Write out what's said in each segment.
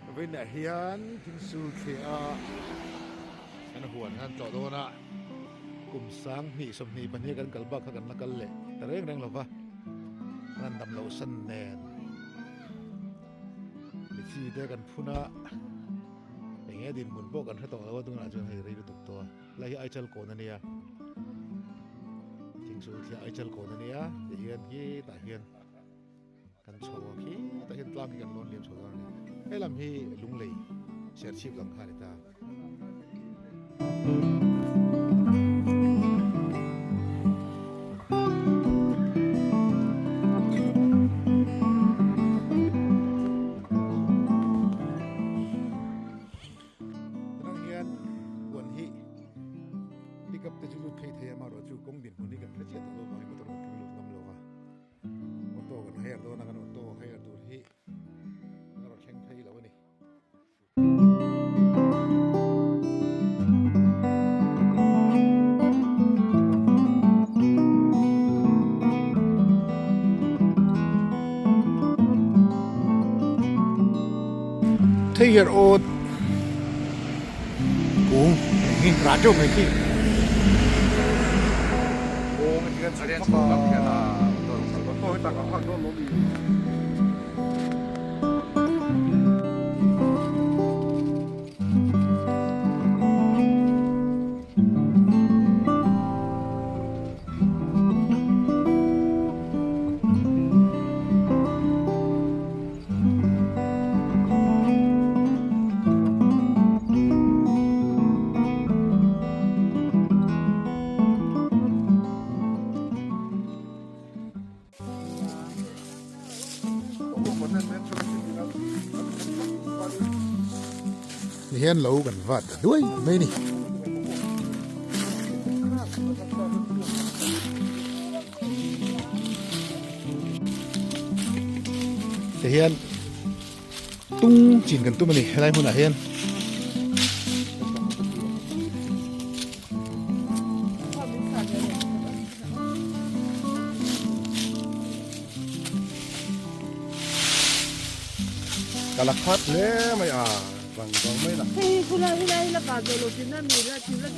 Vawiinah hian thingsul thliah a kan huan khan tlawh dawn a, kum 2022 kan kal bak kha kan la kal leh ta reng reng lo va, kan han dam loh san nen mithi te kan phun a, eng nge dinhmun pawh kan hre tawh lo a tunah chuan hei rei lutuk tawh a, helai hi Aichal kawn a nia, thingsul thliah Aichal kawn a nia tihian hetah hian. Kan chho a khi tah hian tlang hi kan lawn liam chho dawn a ni. He lam hi Lunglei Serchhip lam kha a ni ta. Tunah hian huan hi pick up te chu lut phei thei a, amaherawhchu kawng dinhmun hi kan hre chiah tawh lo vangin motor kan keng lut ngam lo va. Auto kan hire dawn a kan auto hire tur hi a rawn thleng phei lo a ni. Thei hian awt kung hi rah teuh mai khi. Ni hian lo kan vat ta duai mai ni. Ti hian tung chin kan tum a ni helai hmunah hian. Ka la khat hle mai a vang vang mai la. Hei hi khulai helai hi la kah zawh loh tihna mi la ti la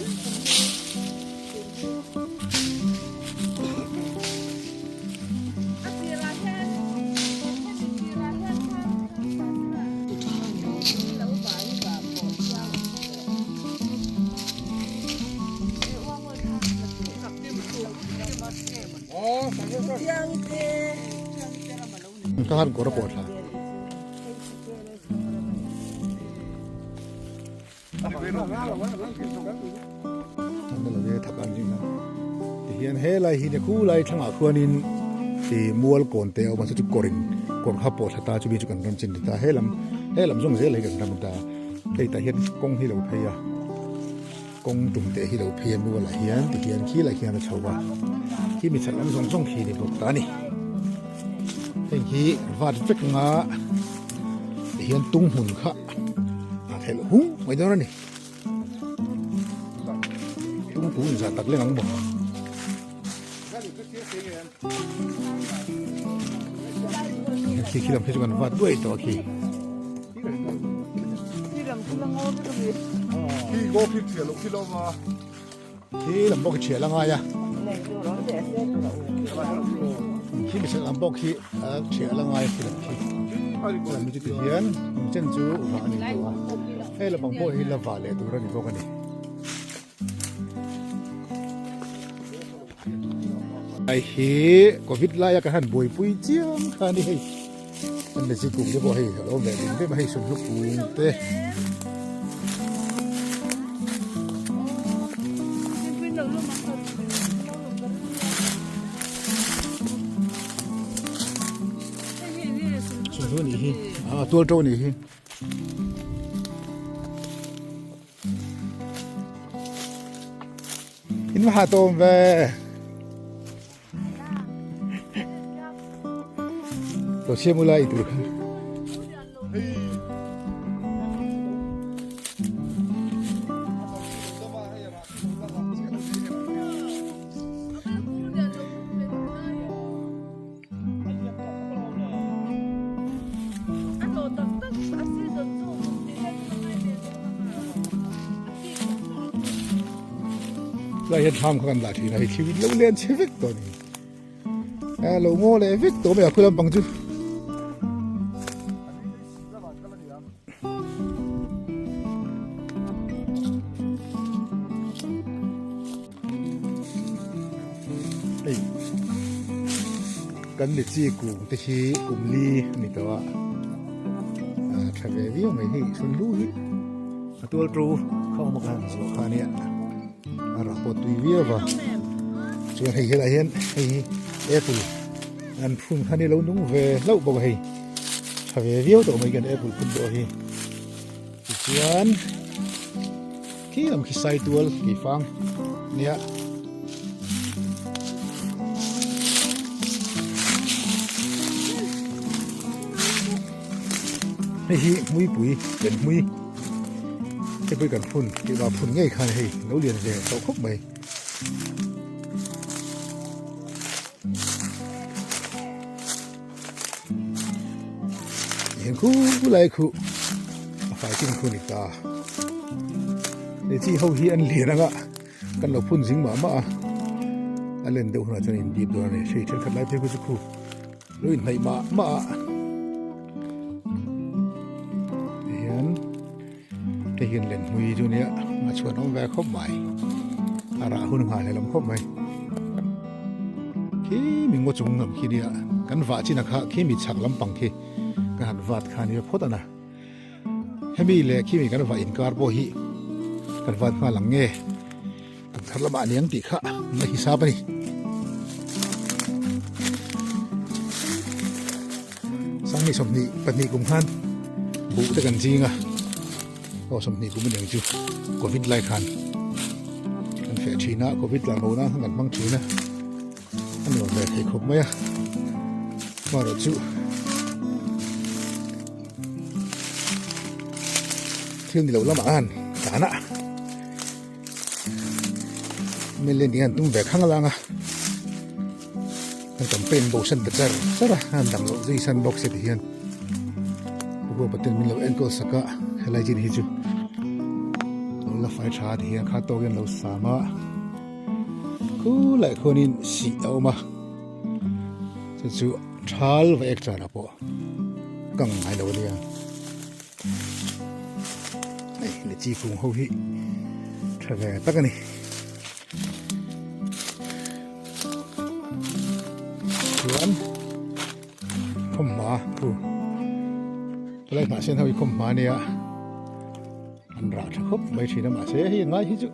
Ka han kawr a pawh thla. Tihian helai hi khu lai thlangah khuanin ih mual kawn te a awm a chu chu kawrin kawr kha pawh thla ta chumi chu kan rawn chin ta helam helam zawng zel hi kan ram ta hei tah hian kawng hi lo phei a kawng tum te hi lo phei a mualah hian tihian khilai khian a chho a khi mi chhak lam zawng zawng khi ni bawk ta a ni heng hi vat vek anga tihian tung hmun kha. A thelh hung mai dawn a ni. Tung tu inzah tak leng ang maw. Khi khi lam khi chu kan vat duai tawh a khi. Khi go khi thiah loh khi lo ma. Khi lam bawk hi thiah la ngai a. Khi mi lam bawk hi a thiah la ngai a khi lam khi. Lam chu ti hian kum chen chu vah a ni tawh a. Hei lampang pawh hi la vah leh tur a ni bawk a ni. Ai hi covid laia kan han buaipui chiam kha a ni hei. Kan leh zikung te pawh hei a lo awm leh ding deuh a hei sawmhnu kung te. Sawmhnu nih hi a tual to nih hi. In va ha tawm ve. Lo siam ula ei tur kha. Lai hian thlam kha kan lah thin a, hei thil lo len chhe vek tawh a ni. A lo ngaw leh vek tawh mai a khu lampang chu. Hei kan ni chi kung te hi kum li a ni tawh a a tha ve viau mai hei sun lu hi a tual to kha awm a khan zawh kha ania a rah pawh tui viau va chuan hei helai hian hei hi apple an phun kha ni lo nung ve hlauh bawk a hei tha ve viau tawh mai kan apple phun pawh hi tichuan. Khi lam khi sai tual tih fang nia. Hei hi hmuipui len hmui hei pawh hi kan phun tih vang phun ngei khan hei lo lian ve tawh khawp mai. Hian khu lai khu a fai chin khu ni ta leh chi ho hi an lian anga kan lo phun zing mah mah a a len deuh hunah chuan in dip dawn a ni hei thenkhat lai phei khu chu khu lo inhnaih mah mah a tihian hei hian len hmui chu nia a chhuan awm ve khawp mai a rah hun nghal hlelawm khawp mai khi mi ngaw chung lam khi nia kan vah chin a kha khi mi chhak lampang khi ka han vat kha nia phawt a na hemi leh khi mi kan vah inkar pawh hi kan vat nghal ang nge kum thar lamah aniang tih kha la hisap a ni. Sangni 22 kum khan buh te kan ching a aw 20 kum aniang chu covid lai khan kan feh thin a covid tlan bo nan khan kan hmang thin a a nuam ve thei khawp mai a amaherawh chu thil ni lo lamah khan tlan a mla nih hian tum ve khang lang a. An campaign bo san ta char char a an dang loh zui san bawk se ti hian Pu Patel min lo enkawl sak a helai chin hi chu lo la fai tha ti hian kha tawk hian lo sam a khulai khuanin sih a awm a chu chu thal va ek char ah pawh kang ngai lo ania hei le chi kung ho hi tha ve tak a ni. Chuan khawmhma thu helai hnah sen ho hi khawmhma ania an rah tha khawp mai thin a mahse hei ngai hi chu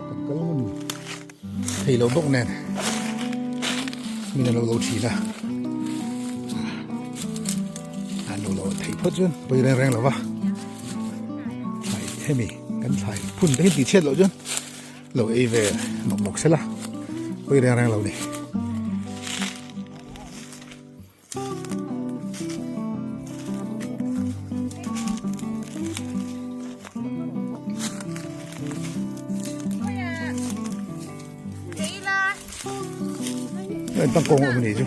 kan kal ngun thei lo bawk nen min an lo lo thin a an lo lo thei phawt chuan pawi reng reng lo va hemi kan thlai phun te hi tih chhiat loh chuan lo ei ve nawk nawk sela pawi reng reng lo ni. Tangkawng awm ni chu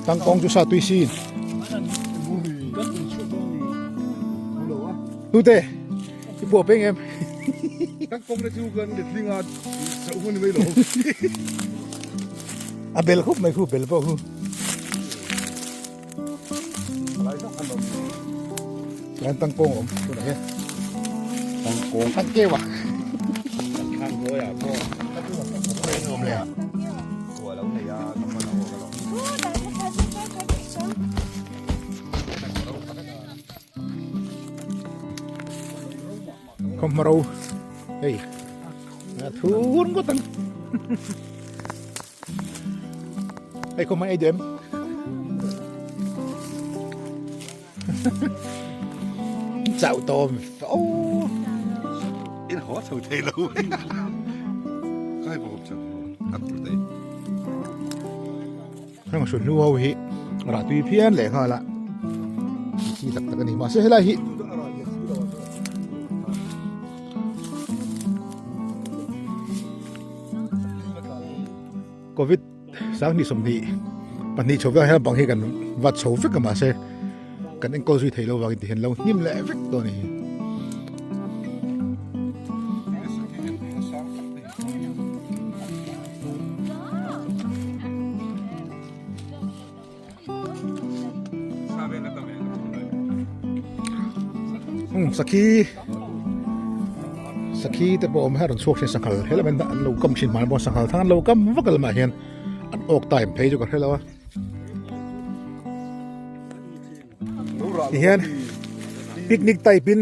Tangkawng chu sa tui sin. Tute, i puah peng em? Tangkawng te chu kan letling a chauh hun mai lo. A bel khup mai khu bel pawh khu. Chuan tangkawng awm tunah hian. Tangkawng. Tangkeu ah. Khawmhma ro hei a thur ngawt ang hei khawmhma ei duh em chau tawm o in haw chho thei lo kai bawk chho a tur te. Heng hrun hnu ho hi rah tui phian leh nghal a chi tak tak a ni mahse helai hi Covid 2022 chho vek hian bang hi kan vat chho vek a mahse kan enkawl zui thei lo vangin ti hian lo hnim leh vek tawh a ni. Sakhi sakhi te pawh awm hian rawn chhuak thin sanghal helam hian an lo kam thin hman bawk a sanghal thang an lo kam vak lamah hian an awk time phei chu ka hre lo a tihian picnic type in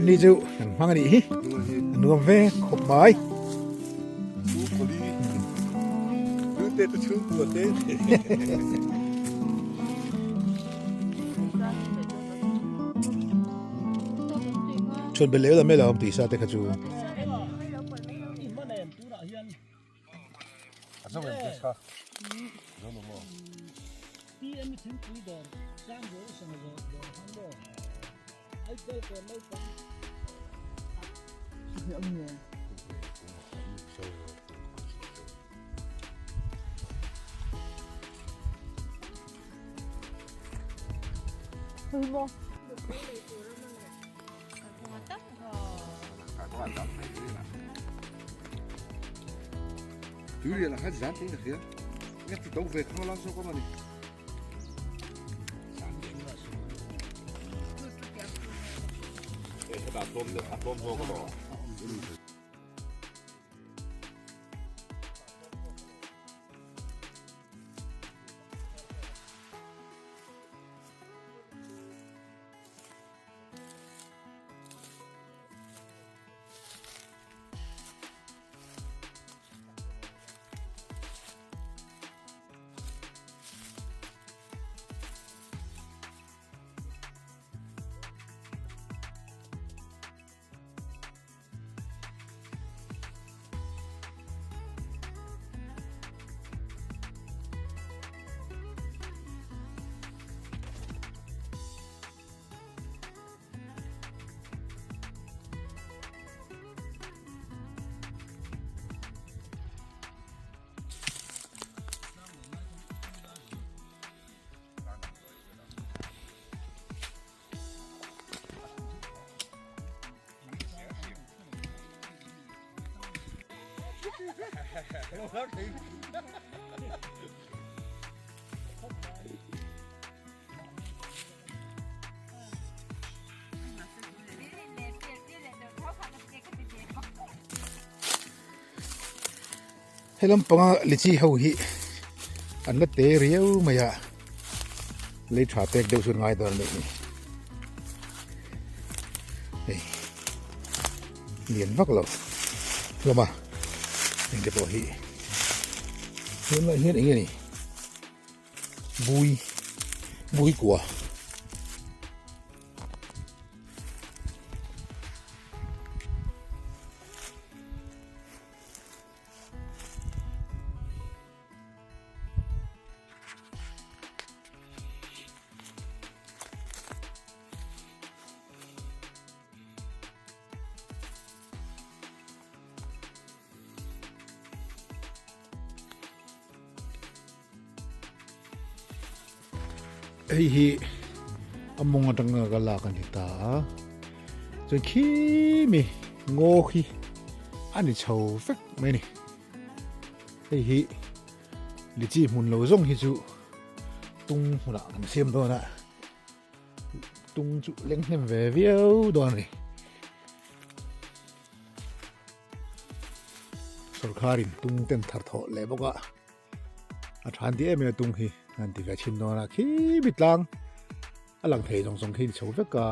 ni chu an hmang a nih hi a nuam ve khawp mai. Chhuat bel leh mai lo tih sa te kha chu. He lampanga lichi ho hi an la te riau mai a lei tha pek deuh chu an ngai dawn a nih hi hei lian vak lo hlawm a heng te pawh hi tunlai hian eng nge ni. Bui bui kua. Hei hi a mawng atanga ka lak a ni ta a chuan khi mi ngaw khi a ni chho vek mai a ni hei hi lichi hmun lo zawng hi chu tung hmunah kan siam dawn a tung chu leng hnem ve viau dawn a ni. Sorkharin tung ten thar thawh leh bawk a a than ti em em a tung hi an ti ve chhin dawn a khi mi tlang a lang thei zawng zawng khi ni chho vek a.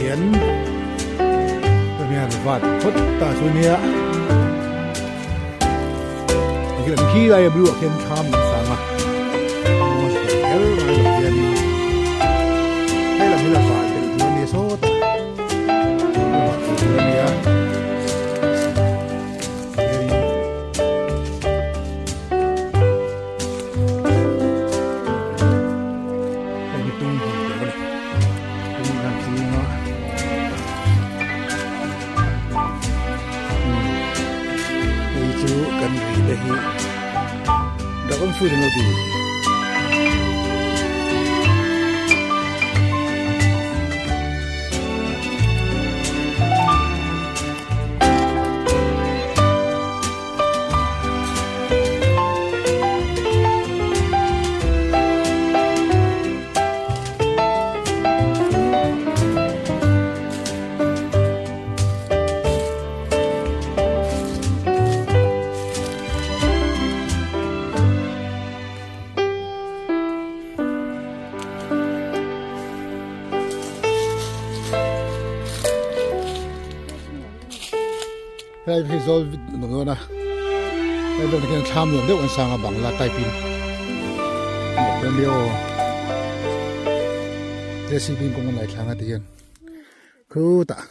Hian hian vat phawt ta chu nia tikhian khi lai a blue ah khian thlam an sang a kher mai lo hianin hei lam hi la vah belh tur a nia sawtah la vah belh tur a nia hianin hei hi tung hmun tur a ni. Hei chu kan ri te hi dragon fruit an lo ti. Helai hi zawl nuam dawn a helai vel ah hian thlam nuam deuh an sang a bangla type in jcb in kawng an lai thlang a ti hian khutah.